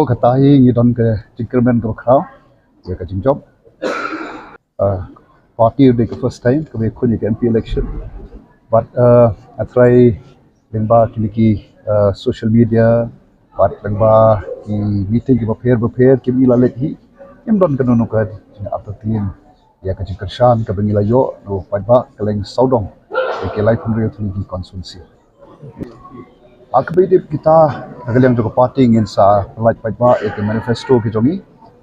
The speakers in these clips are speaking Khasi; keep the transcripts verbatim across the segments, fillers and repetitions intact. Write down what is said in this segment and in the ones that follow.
Kata hi ngi don ka jingkyrmen kaba khraw ïa ka jingjop. Uh, party dei ka first time kaba ïakhun ïa ka M P election. But uh, nga tharai lyngba kine ki uh, social media, bad lyngba ki meeting kiba pher ba pher kiba ngi la leit hi, ngim don kano kano ka jingartatien ïa ka jingkyrshan kaba ngi la ïoh na u paidbah kylleng sawdong ïa ki laiphew hynriew tylli ki constituency. Ha kaba ïadei bad kita, ha ka liang jong ka party ngin sa pyllait paidbah ïa ki manifesto ki jong ngi.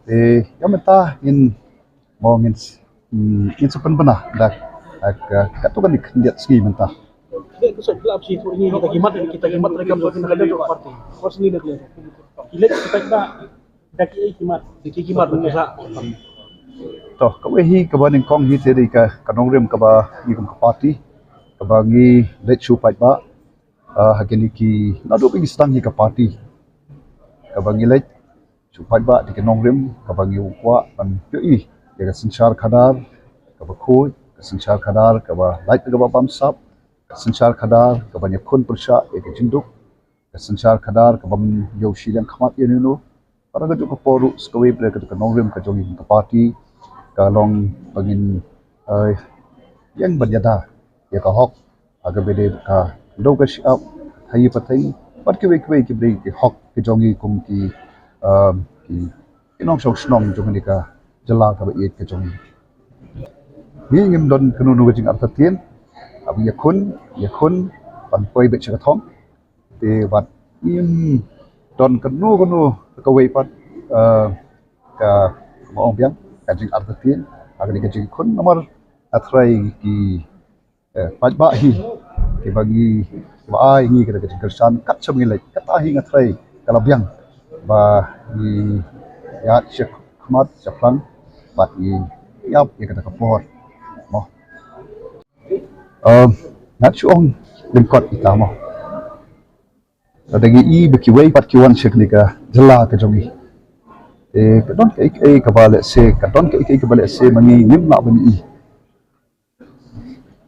Te ïa mynta ngin, mo ngin s- mm, ngin sa pynbna da, da ka, katto katne khyndiat sngi mynta. Ki mat, kita ki mat, kita ki mat rekam jong ki na ka liang jong ka party. Personally na ka liang jong ki. Ki leit ki paidbah da kiei ki mat, da kiei ki mat mynta. To, kawei hi kaba nyngkong hi te dei ka, ka nongrim kaba ngi kum ka party, kaba ngi leit sha u paidbah, uh, ha kine ki, naduh ba ngi sdang hi ka party, kaba ngi leit sha u paidbah da ki nongrim kaba ngi kwah ban ïohi ïa ka synshar khadar kaba khuid, ka synshar khadar kaba lait kaba bamsap, ka synshar khadar kaba ïakhun pyrshah ïa ka jingduk, ka synshar khadar kaba ym ïoh shiliang khmat ïa uno uno. Bad ha kajuh ka por ruh sa kawei pat ka nongrim ka jong ngi ka party ka long ba ngin, eh, ïeng ban ïada ïa ka hok ha kaba ïadei bad ka doh ka shyiap, ha ïing ha sem, bad kiwei kiwei ki briew ki hok ki jong ngi kum ki, um, ki, ki nongshong shnong jong kane ka jylla kaba ïeit ka jong ngi. Ngi ngim don kano kano ka jingartatien, haba ïakhun, ïakhun ban poi beit sha ka thong. Te bad ngim don kano kano kawei pat, uh, ka, kaba ong biang, ka jingartatien ha kane ka jingïakhun, namar nga tharai ki, eh, paidbah hi kiba ngi, kiba ai ngi kata ka jingkyrshan kat shaba ngi leit, kata hi nga tharai ka la biang ba ngi ïaid shakhmat shaphrang bad ngi ïap ïa kata ka por, mo. Um, nga shu ong lyngkot ita, mo. Lada ngi i ba kiwei pat ki wan sha kane ka jylla ka jong ngi, eh, ka don kaei kaei kaba lehse, ka don kaei kaei kaba lehse ma ngi ngim lah ban i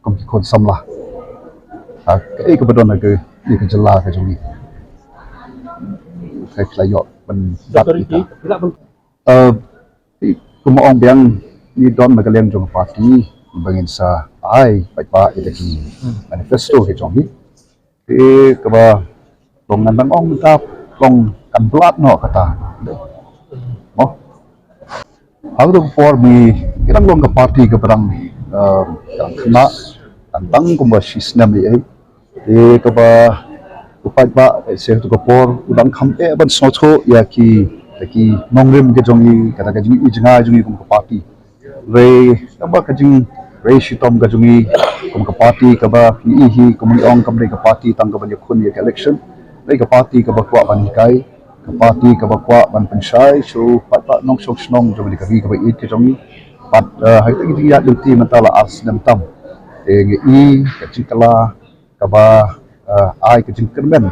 kum ki khun samla. Ha kaei kaba don ha kane ka jylla ka jong ngi, kaei ka la ïoh ban bat ita. Uh, kumba ong biang, ngi don na ka liang jong ka party ba ngin sa ai paidbah ïa ki manifesto ki jong ngi. Te kaba long ngan dang ong mynta long kan blad noh kata, mo. Ha kato ka por ngi, ngi dang long ka party kaba dang, uh, ka dang khynnah, kan dang kumba shi snem ïa. Te kaba u paidbah, eh, sha kato ka por u dang kham eh ban sngewthuh ïa ki, ïa ki nongrim ki jong ngi, kata ka jingïohi jngai jong ngi kum ka party. Hynrei kaba ka jingrei shitom ka jong ngi kum ka party, kaba ngi i hi kum ngi ong kam dei ka party tang kaba ïakhun ïa ka election. Dei ka party kaba kwah ban hikai, ka party kaba kwah ban pynshai sha u paidbah nongshong shnong jong ngi, ka ri kaba ïeit ka jong ngi. Bad, eh, ha kata ka jingïaid lynti mynta la ar snem tam, te ngi i ka jingkylla kaba, eh, ai ka jingkyrmen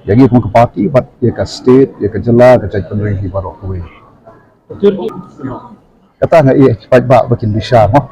ïa ngi kum ka party bad ïa ka state, ïa ka jylla, ka jaitbynriew hi baroh kawei. Kata nga i paidbah ba kin bishar, mo.